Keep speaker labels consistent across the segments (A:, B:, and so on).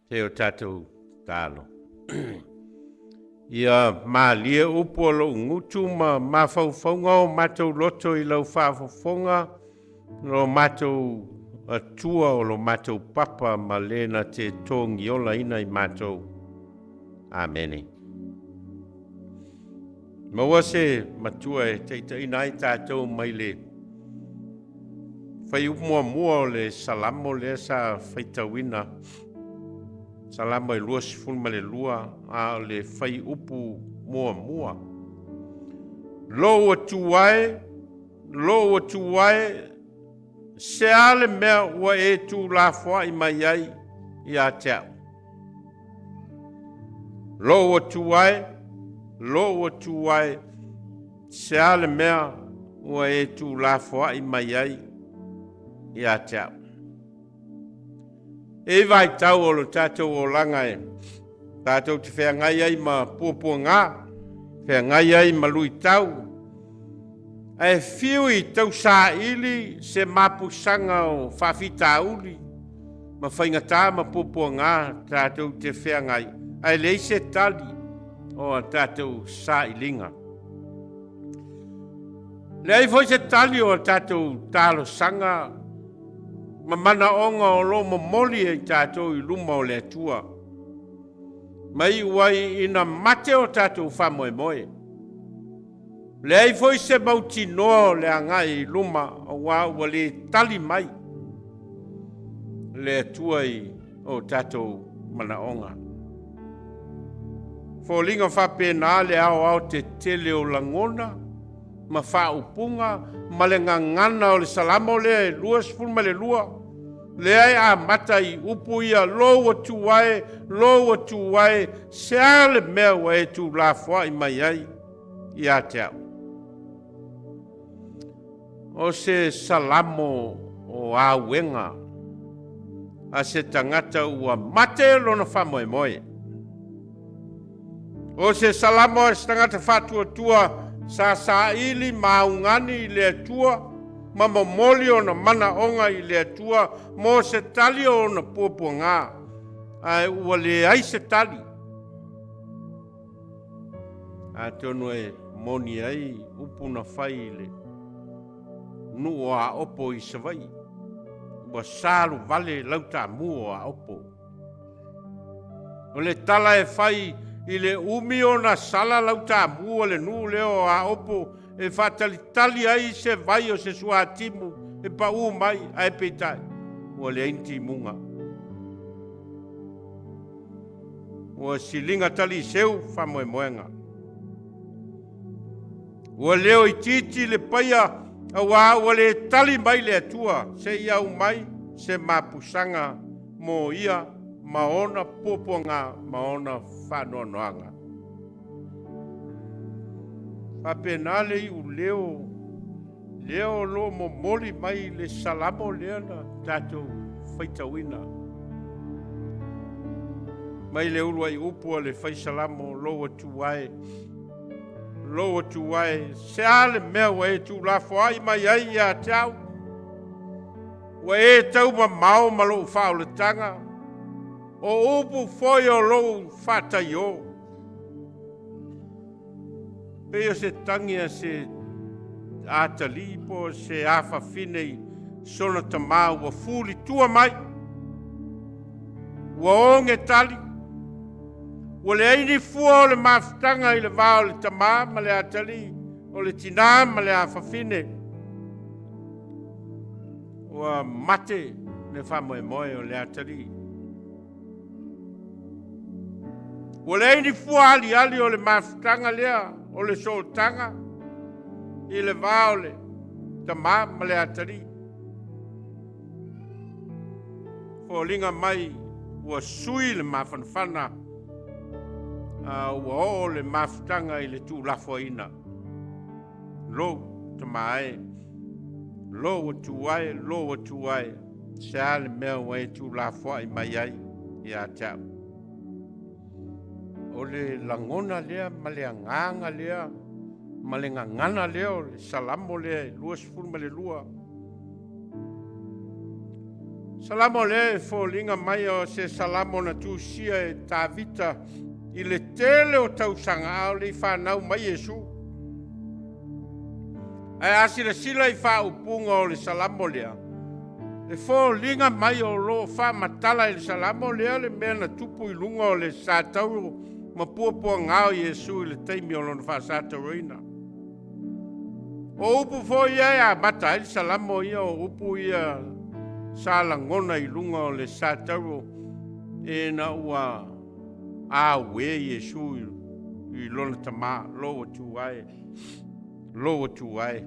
A: Se o tatou tatalo. Ia malie upu o lou gutu ma mafaufauga o matou loto i lau faafofoga, lo matou Atua o lo matou papa ma le na te togiolaina i matou. Amene. Maua se matua e taitaiina ai tatou mai le faiupu muamua o le Salamo lea sa faitauina, Salamo e 22, a o le faiupu muamua. Lou Atua e, lou Atua e, se a le mea ua e tuulafoai mai ai ia te au. Lou Atua e, lou Atua e, se a le mea ua e tuulafoai mai ai ia te au. E i vaitau o lo tatou olaga e tatou te feagai ai ma puapuaga, feagai ai ma luitau, ae fiu i tausaili se mapusaga o faafitauli ma faigata ma puapuaga tatou te feagai, ae leai se tali o a tatou sailiga. Leai foi se tali o a tatou talosaga ma manaoga o lo o momoli ai tatou i luma o le Atua. Ma iu ai ina mate o tatou faamoemoe. Leai foi se mautinoa o le agai i luma aua ua le tali mai le Atua i o tatou manaoga. Foliga faapena le aoao tetele o lagona ma faaupuga ma le gagana o le Salamo lea e 22, lea e amata i upu ia, Lou Atua e, lou Atua e, se a le mea ua e tuulafoai mai ai ia te au. O se salamo o auega a se tagata ua mate lona faamoemoe. O se salamo a se tagata faatuatua sa saili ma augani i le Atua ma momoli ona manaoga i le Atua mo se tali o ona puapuaga, ae ua leai se tali. Atonu e moni ai upu na fai i le nuu o Aopo i Savaii, ua salu vale lautaamu o Aopo. O le tala e fai i le umi ona sala lautaamu a le nuu lea o Aopo e faatalitali ai se vai o se suatimu e paū mai, ae peitai, ua leai ni timuga. Ua siliga taliseu faamoemoega. Ua leo itiiti le paia aua ua le tali mai le Atua se i aumai se mapusaga mo ia ma ona puapuaga ma ona faanoanoaga. Faapena le iuleo lea o lo o momoli mai le salamo lea na tatou faitauina. Mai le uluai upu a le fai salamo, lou Atua e, lou Atua e, se a le mea ua e tuulafoai mai ai ia te au? Ua e taumamao ma lou faaolataga, o upu foi o lou faataiō. Pei o se tagi a se atalii po o se afafine i sona tamā ua fulitua mai, ua oge tali, ua leai ni fua o le mafutaga i le va o le tamā ma le atalii, o le tinā ma le afafine. Ua mate le faamoemoe o le atalii. Ua leai ni fua aliali o le mafutaga lea o le sootaga i le va o le tamā ma le atalii. Foliga mai ua sui le mafanafana, a ua oo le mafutaga i le tuulafoaiina. Lou tamā e, lou Atua e, lou Atua e, se a le mea ua e tuulafoai mai ai ia te au. O le lagona lea ma le agaga lea ma le gagana lea o le salamo lea e 22. Salamo lea e foliga mai o se salamo na tusia e Tavita i le tele o tausaga a o le i fanau mai Iesu. Ae a silasila i faaupuga o le salamo lea, e foliga mai o lo o faamatala i le salamo lea le mea na tupu i luga o le satauro ma puapuaga o Iesu i le taimi o lona faasatauroina. O upu foi ia e amata ai le salamo ia, o upu ia sa lagona i luga o le satauro ina ua auē Iesu i lona Tama, Lou Atua e, Lou Atua e,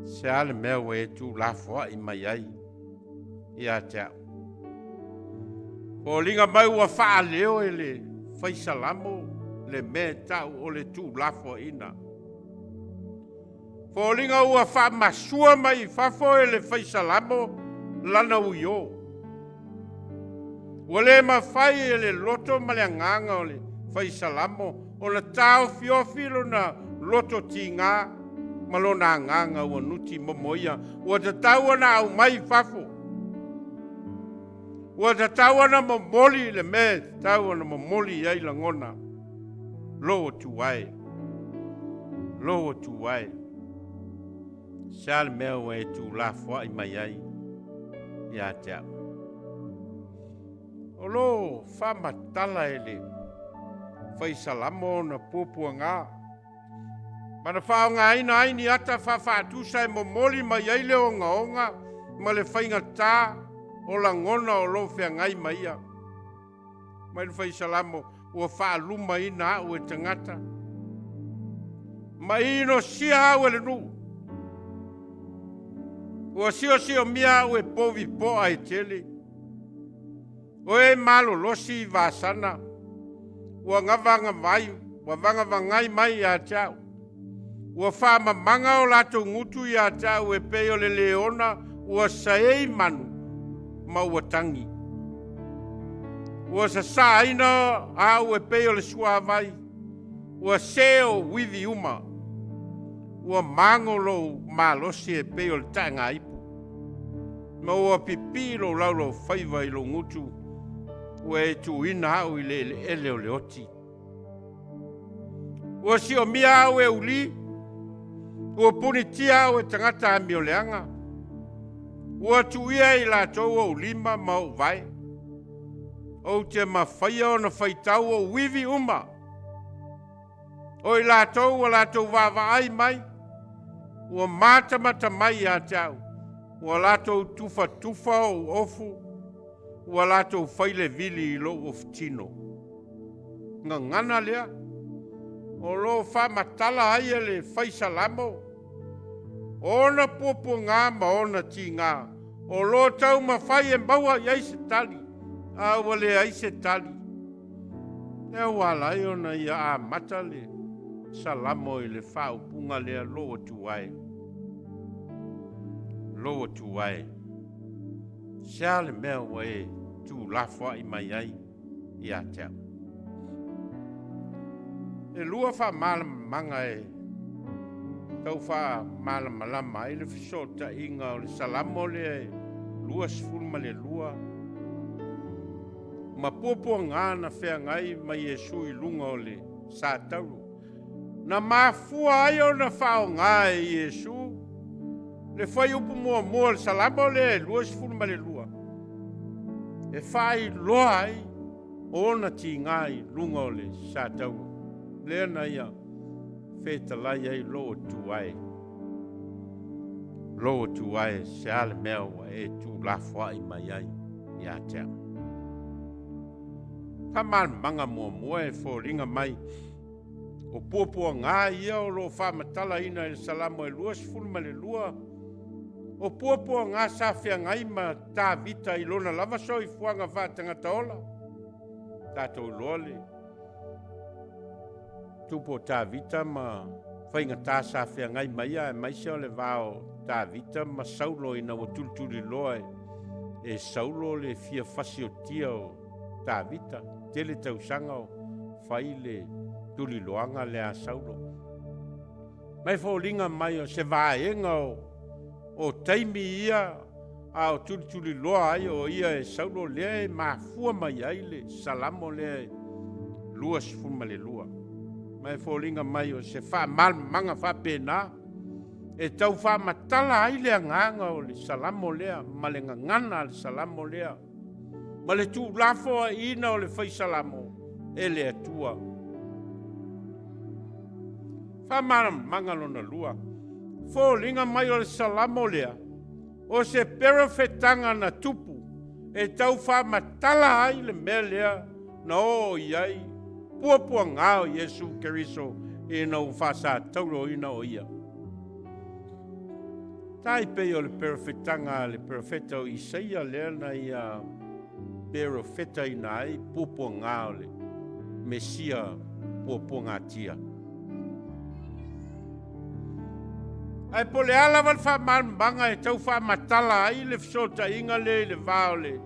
A: se a le mea ua e tuulafoai mai ai ia te au? Foliga mai ua faaleo e le fai salamo le mea e tau o le tuulafoaiina. Foliga ua faamasua mai i fafo e le fai salamo lana uiō. Ua le mafai e le loto ma le agaga o le fai salamo ona taofiofi lona loto tiga ma lona agaga ua nuti momoia. Ua tatau ona aumai i fafo. Ua tatau ona momoli le mea e tatau ona momoli i ai lagona. Lou Atua e, Lou Atua e, se a le mea ua e tuulafoai mai ai ia te au? O lo faamatala e le fai salamo ona puapuaga ma na faaaogaina ai ni ata faafaatusa e momoli mai ai le ogaoga ma le faigata o lagona o lo o feagai ma ia. Mai le fai salamo, ua faalumaina au e tagata, ma inosia au e le nuu. Ua siosiomia au e povi poa e tele. O e malolosi i Vasana, ua gavagavai, ua vagavagai mai ia te au. Ua faamamaga o latou gutu ia te au e pei o le leona ua saei manu ma ua tagi. Ua sasāina au e pei o le suavai, ua se ou ivi uma. Ua mago lou malosi e pei o le taegaipu, ma ua pipii lou laulaufaiva i lou gutu, ua e tuuina au i le eleele o le oti. Ua siomia au e uli, ua punitia au e tagata amioleaga, ua tuuia e i latou ou lima ma ou vae. Ou te mafaia ona faitau ou ivi uma. O i latou ua latou vaavaai mai, ua matamata mai ia te au, ua latou tufatufa ou ofu, ua latou fai le vili i lou ofutino. Gagana lea, o lo o faamatala ai e le fai salamo, ona puapuaga ma ona tiga, o lo o taumafai e maua i ai se tali, a ua leai se tali. Lea ua ala ai ona ia amata le salamo i le faaupuga lea, Lou Atua e, Lou Atua e, se a le mea ua e tuulafoai mai ai ia te au? E lua faamalamalamaga e tau faamalamalama ai le fesootaiga o le salamo lea e 22 ma puapuaga na feagai ma Iesu i luga o le satauro. Na mafua ai ona faaaoga e Iesu le fuaiupu muamua o le salamo lea e 22 e faailoa ai ona tiga i luga o le satauro lea na ia fetalai ai, Lou Atua e, Lou Atua e, se a le mea ua e tuulafoai mai ai ia te au? Faamalamalamaga muamua e foliga mai o puapuaga ia o lo o faamatalaina i le salamo e 22, o puapuaga sa feagai ma Tavita i lona lava soifuaga faatagata ola. Tatou iloa le tupu o Tavita ma faigata sa feagai mai ia, aemaise o le va o Tavita ma Saulo ina ua tulituliloa e Saulo le fia fasiotia o Tavita. Tele tausaga o fai le tuliloaga lea a Saulo. Mai foliga mai o se vaega o taimi ia a o tulituliloa ai o ia e Saulo lea e mafua mai ai le Salamo lea e 22. Ma e foliga mai o se faamalamalamaga faapena e tau faamatala ai le agaga o le Salamo lea ma le gagana a le Salamo lea ma le tuulafoaiina o le fai Salamo e le Atua. Faamalamalamaga lona lua, foliga mai o le Salamo lea o se perofetaga na tupu e tau faamatala ai le mea lea na oo i ai puapuaga o Iesu Keriso ina ua faasatauroina o ia. Tai pei o le perofetaga a le perofeta o Isaia lea na ia perofetaina ai puapuaga o le Mesia puapuagatia. Ae po o le a lava le faamalamalamaga e tau faamatala ai le fesootaiga lea i le va o le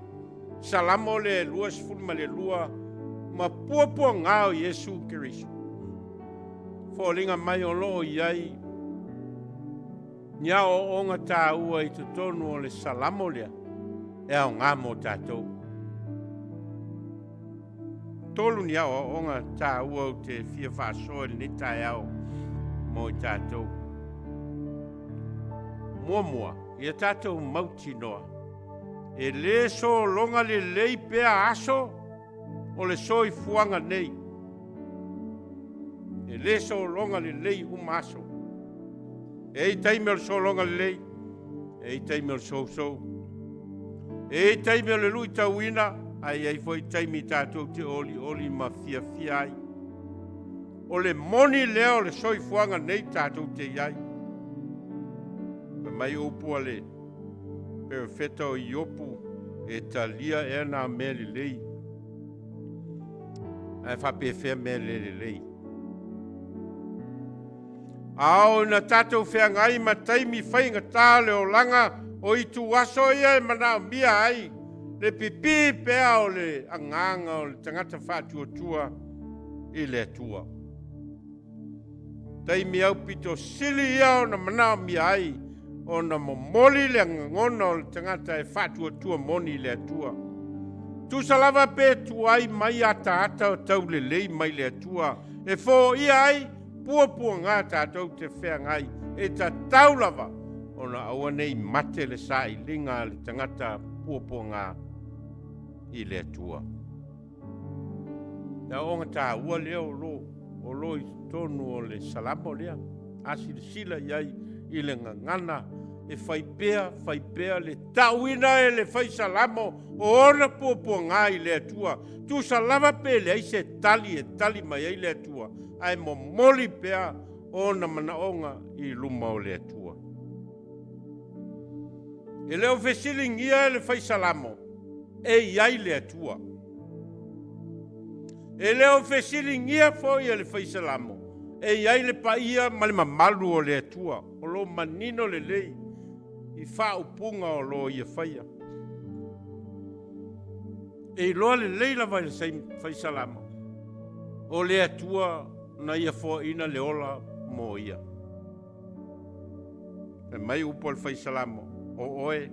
A: Salamo lea e 22 ma puapuaga o Iesu Keriso, foliga mai o lo o i ai ni aoaoga taua i totonu o le Salamo lea e aoga mo tatou. Tolu ni aoaoga taua ou te fia faasoa i lenei taeao mo i tatou. Muamua, ia tatou mautinoa, e lē sologa lelei pea aso o le soifuaga nei. E lē sologa lelei uma aso. E i ai taimi o le sologa lelei, e i ai taimi o le sousou. E i ai taimi o le luitauina, ae i ai foi taimi tatou te olioli ma fiafia ai. O le moni lea o le soifuaga nei tatou te i ai. Fai mai upu a le perofeta o Iopu, e talia ea nā mea lelei, ae faapefea mea le lelei. A oo ina tatou feagai ma taimi faigata o le olaga o ituaso ia e manaomia ai le pipii pea o le agaga o le tagata faatuatua i le Atua. Taimi aupito sili ia ona manaomia ai ona momoli le lagona o le tagata e faatuatua moni i le Atua. Tusa lava pe tuai mai ataata o taulelei mai le Atua e foia ai puapuaga tatou te feagai, e tatau lava ona aua nei mate le sailiga a le tagata puapuaga i le Atua. Le aoaoga taua lea o lo i totonu o le Salamo lea, a silasila i ai i le gagana e fai pea le tauina e le fai Salamo o ona puapuaga i le Atua. Tusa lava pe leai se tali e tali mai ai le Atua, ae momoli pea ona manaoga i luma o le Atua. E le o fesiligia e le fai Salamo e i ai le Atua. E le o fesiligia foi e le fai Salamo e i ai le paia ma le mamalu o le Atua. O lo manino lelei i faaupuga o lo ia faia. E iloa lelei lava i le fai Salamo o le Atua na ia foaina le ola mo ia. Fai mai upu a le fai Salamo, o oe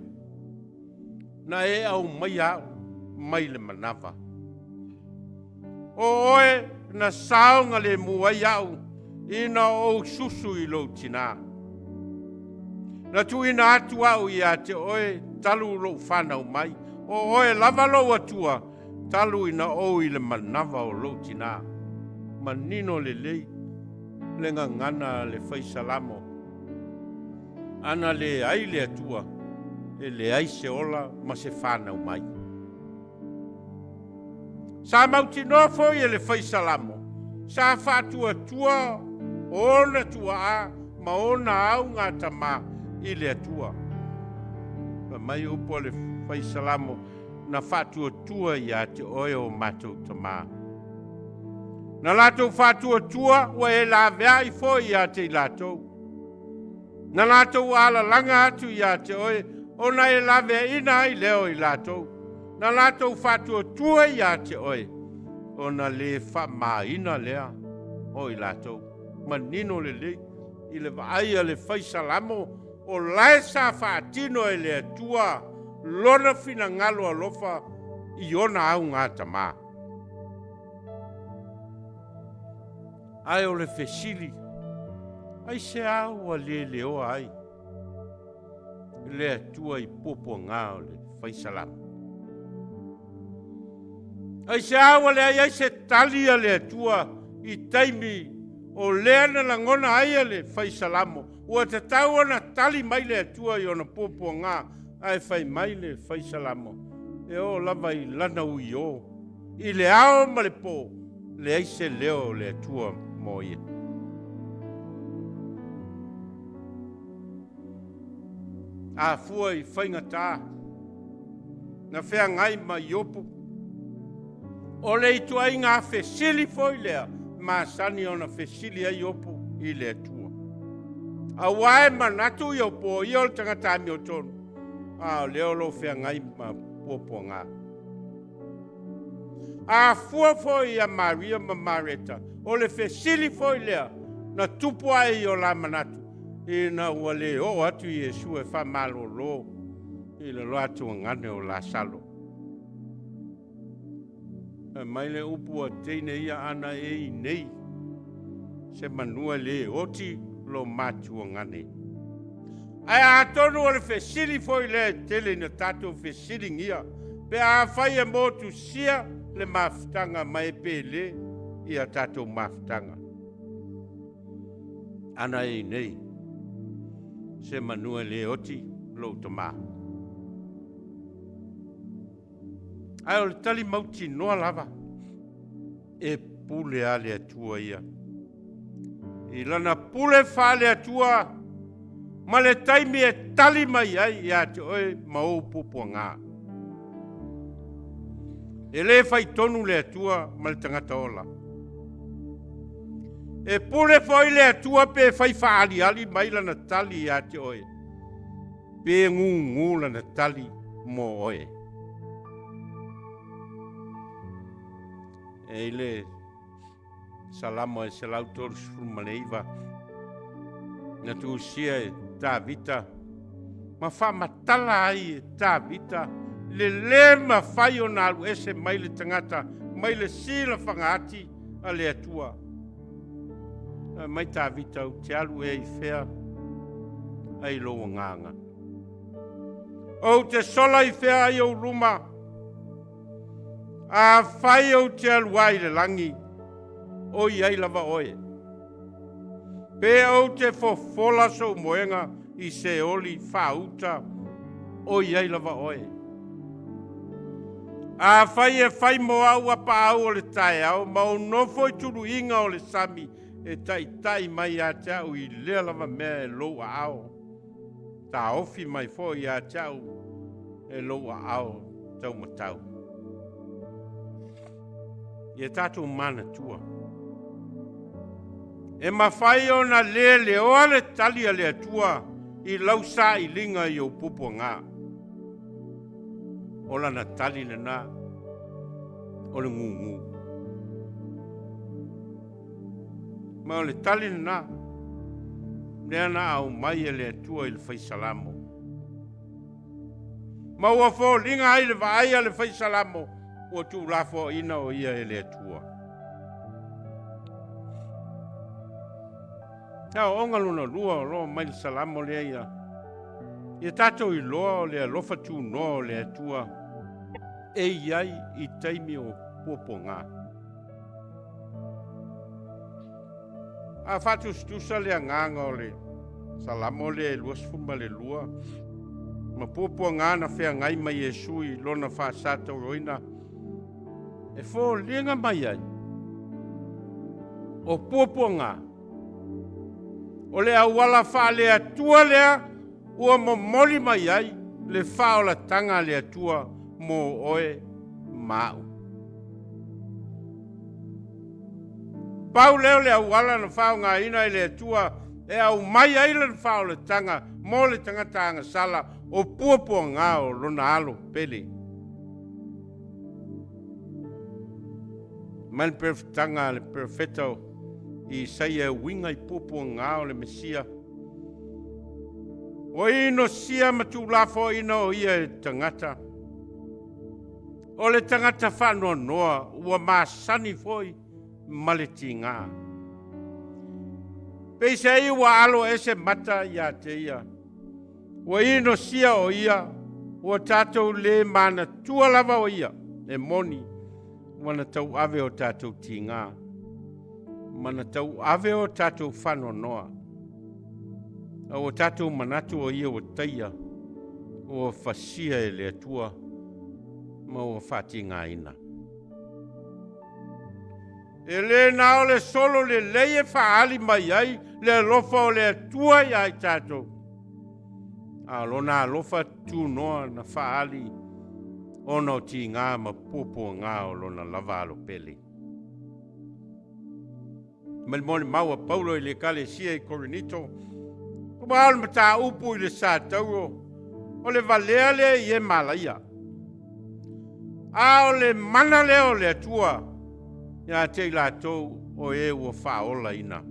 A: na e aumaia au mai le manava. O oe na saogalemu ai au ina ou susu i lou tinā. Na tuuina atu au ia te oe talu lou whanau mai. O oe lava lou Atua talu ina ou i le manava o lou tinā. Manino lelei le gagana le fai Salamo. Ana leai le Atua e leai se ola ma se whanau mai. Sa mautinoa foi e le fai Salamo, sa faatuatua ona tuaa ma ona augatama i le Atua. Fai mai upu a le fai Salamo, na faatuatua ia te oe o matou tamā. Na latou faatuatua ua e laveai foi ia te i latou. Na latou alalaga atu ia te oe ona e laveaina ai lea o i latou. Na latou faatuatua ia te oe ona le faamaina lea o i latou. Manino lelei i le vaai a le fai Salamo o lae sa faatino e le Atua Lona finagalo alofa i ona augatama. Ae o le fesili, aisea ua le leoa ai le Atua i puapuaga o le fai salamo? Aisea ua leai ai se tali a le Atua i taimi o lea na lagona ai e le fai salamo ua tatau ona tali mai le Atua i ona puapuaga, ae fai mai le fai salamo e oo lava i lana uiō i le ao ma le pō, leai se leo o le Atua mo ia. A fua i faigata na feagai ma Iopu, o le ituaiga fesili foi lea masani ona fesili ai Iopu i le Atua. Aua e manatu Iopu o ia o le tagata amiotonu, a o lea o lo o feagai ma puapuaga. A fua foi ia Maria ma Mareta, o le fesili foi lea na tupu ae i o la manatu, ina ua le oo atu Iesu e faamalolo i le loa tuagane o Lasalo. Fai mai le upu a teine ia ana e i nei, se manua le oti lo matuagane. Ae atonu o le fesili foi lea e tele ina tatou fesiligia, pe afai e motusia le mafutaga ma e pele ia tatou mafutaga. Ana e i nei, se manua le oti lou tamā. Ae o le tali mautinoa lava, e pule a le Atua ia. I lana pule faale-Atua ma le taimi e tali mai ai ia te oe ma ou puapuaga. E le faitonu le Atua ma le tagata ola. E pule foi le Atua pe fai faaliali mai lana tali ia te oe, pe gugu lana tali mo oe. E i le Salamo e 139 na tusia e Tavita ma faamatala ai e Tavita le lē mafai ona alu ese mai le tagata mai le silafagaati a le Atua. Fai mai Tavita, ou te alu ea i fea ai lou agaga? Ou te sola i fea ai ou luma? Afai ou te alu ai i le lagi, o i ai lava oe. Pe ou te fofola sou moega i Seoli faauta, o i ai lava oe. Afai e fai mo au apaau o le taeao ma ou nofo i tuluiga o le sami, e taitai mai ia te au i lea lava mea e lou aao, taofi mai foi ia te au e lou aao taumatau. Ia tatou manatua, e mafai ona le leoa le tali a le Atua i lau sailiga i ou puapuaga. O lana tali lena o le gugu. Ma o le tali lena lea na aumai e le Atua i le fai salamo. Ma ua foliga ai le vaai a le fai salamo ua tuulafoaina o ia e le Atua. Aoaoga lona lua o lo mai le salamo lea ia. Ia tatou iloa o le alofa tunoa o le Atua e i ai i taimi o puapuaga. A faatusatusa le agaga o le salamo lea e 22 ma puapuaga na feagai ma Iesu i lona faasatauroina, e foliga mai ai o puapuaga o le auala faale-Atua lea ua momoli mai ai le faaolataga a le Atua mo oe ma au. Pau lea o le auala na faaaogaina e le Atua e aumai ai lana faaolataga mo le tagata agasala o puapuaga o lona alo pele. Mai le perofetaga a le perofeta o Isaia e uiga i puapuaga o le Mesia. Ua inosia ma tuulafoaina o ia e tagata. O le tagata faanoanoa ua masani foi ma le tiga. Peiseai ua alo ese mata ia te ia, ua inosia o ia, ua tatou le manatua lava o ia, e moni, ua na tauave o tatou tiga, ma na tauave o tatou faanoanoa. A ua tatou manatu o ia ua taia, ua fasia e le Atua, ma ua faatigaina. E le na o le solo lelei e faaali mai ai le alofa o le Atua iā i tatou, a o lona alofa tunoa na faaali ona o tiga ma puapuaga o lona lava alo pele. Ma le molimau a Paulo i le Ekalesia i Korinito, aua o le mataupu i le satauro, o le valea lea i e malaia. A o le mana lea o le Atua ia te i latou o e ua faaolaina.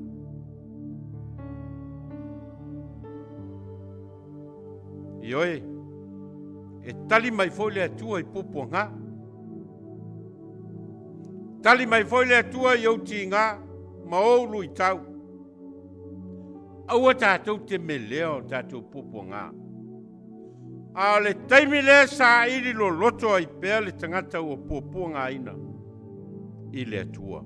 A: Ioe, e tali mai foi le Atua i puapuaga. Tali mai foi le Atua i ou tiga ma ou luitau. Aua tatou te melea o tatou puapuaga. A o le taimi lea saili loloto ai pea le tagata ua puapuagaina i le Atua.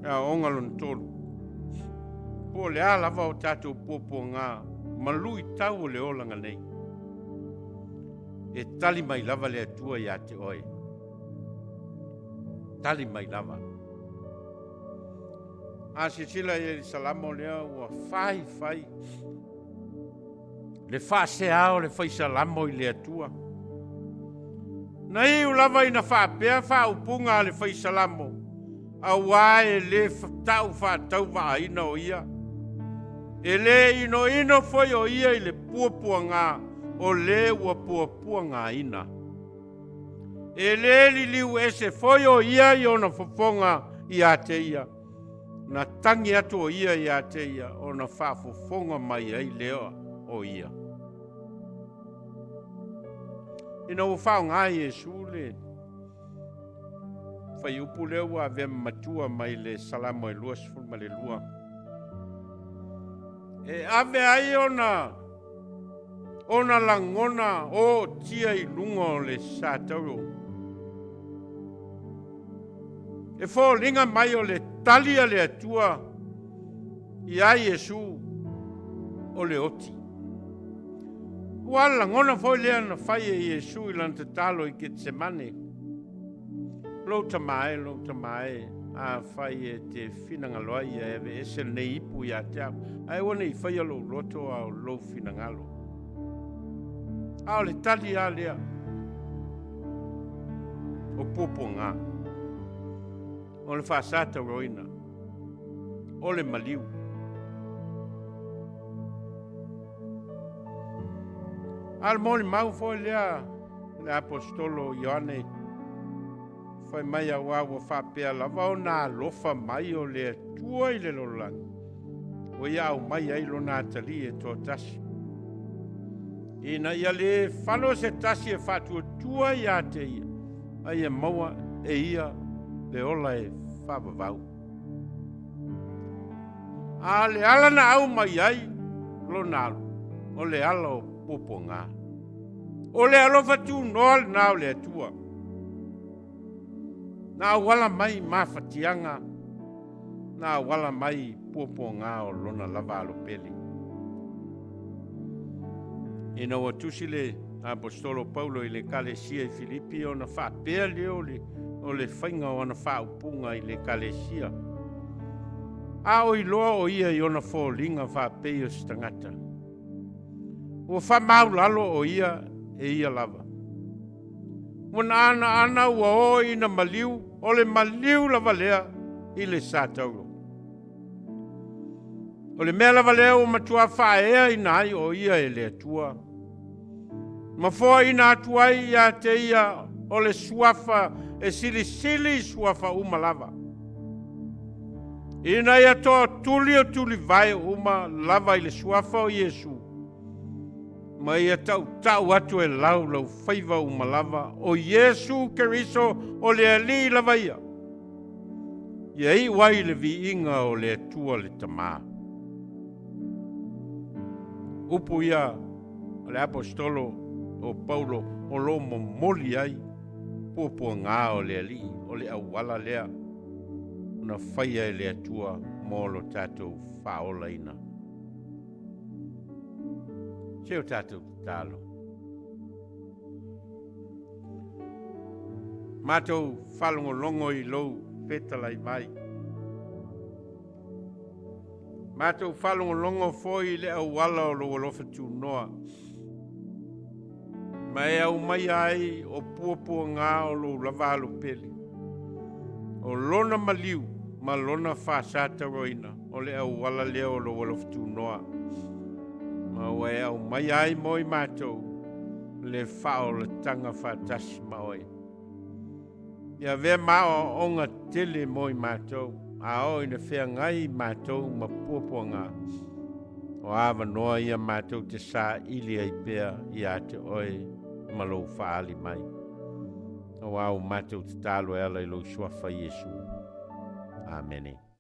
A: Le aoaoga lona tolu, po o le a lava o tatou puapuaga ma luitau o le olaga nei, e tali mai lava le Atua ia te oe. Tali mai lava. A silasila i le Salamo lea ua fai fai le faasea o le fai Salamo i le Atua. Na iu lava ina faapea faaupuga a le fai Salamo, auā e le tau faatauvaaina o ia. E le inoino foi o ia i le puapuaga o le ua puapuagaina. E le liliu ese foi o ia i ona fofoga ia te ia, na tagi atu o ia ia te ia ona faafofoga mai ai lea o ia. Ina ua faaaoga Iesu le fuaiupu lea ua avea ma matua mai le Salamo e 22, e ave ai ona lagona ootia i luga o le satauro, e foliga mai o le tali a le Atua iā Iesu o le oti. Ua lagona foi lea na fai e Iesu i lana tatalo i Ketsemane, Lou Tama e, lou Tama e, afai e te finagalo ai ia e aveese lenei ipu ia te au, ae aua ne i faia lou loto a o lou finagalo. A o le tali lava lea o puapuaga, o le faasatauroina, o le maliu. A o le molimau foi lea le aposetolo Ioane, fai mai auā ua faapea lava ona alofa mai o le Atua i le lalolagi, ua ia aumai ai lona atalii e toatasi, ina ia le falo se tasi e faatuatua ia te ia, a ia maua e ia le ola e faavavau. A le ala na au mai ai lona alo, o le ala o puapuaga. O le alofa tunoa lena o le Atua. Na auala mai mafatiaga, na auala mai puapuaga o lona lava alo pele. Ina ua tusi le aposetolo Paulo i le Ekalesia i Filipi, ona faapea lea o le faiga o ana faaupuga i le Ekalesia. A o iloa o ia i ona foliga faapei o se tagata, ua faamaulalo o ia e ia lava. Ua naanaana ua oo ina maliu, o le maliu lava lea i le satauro. O le mea lava lea ua matua faaeaina ai o ia e le Atua, ma foaina atu ai ia te ia o le suafa e silisili i suafa uma lava. Ina ia toatuli o tulivae uma lava i le suafa o Iesu, ma ia tautau atu e lau lau faiva uma lava, o Iesu Keriso o le Alii lava ia. Ia iu ai le viiga o le Atua le Tamā. Upu ia o le Aposetolo o Paulo o lo o momoli ai puapuaga o le Alii o le auala lea na faia e le Atua mo lo tatou faaolaina. Se o tatou tatalo. Matou faalogologo i lou fetalai mai. Matou faalogologo foi i le auala o lou alofa tunoa, ma e aumaia ai o puapuaga o lou lava alo pele, o lona maliu ma lona faasataroina o le auala lea o lou alofa tunoa, ma ua e aumaia ai mo i matou le faaolataga faatasi ma oe. Ia avea ma aoaoga tele mo i matou, a oo ina feagai matou ma puapuaga, o avanoa ia matou te saili ai pea ia te oe ma lou faaali mai. Auā ua matou tatalo e ala i lou suafa Iesu. Amene.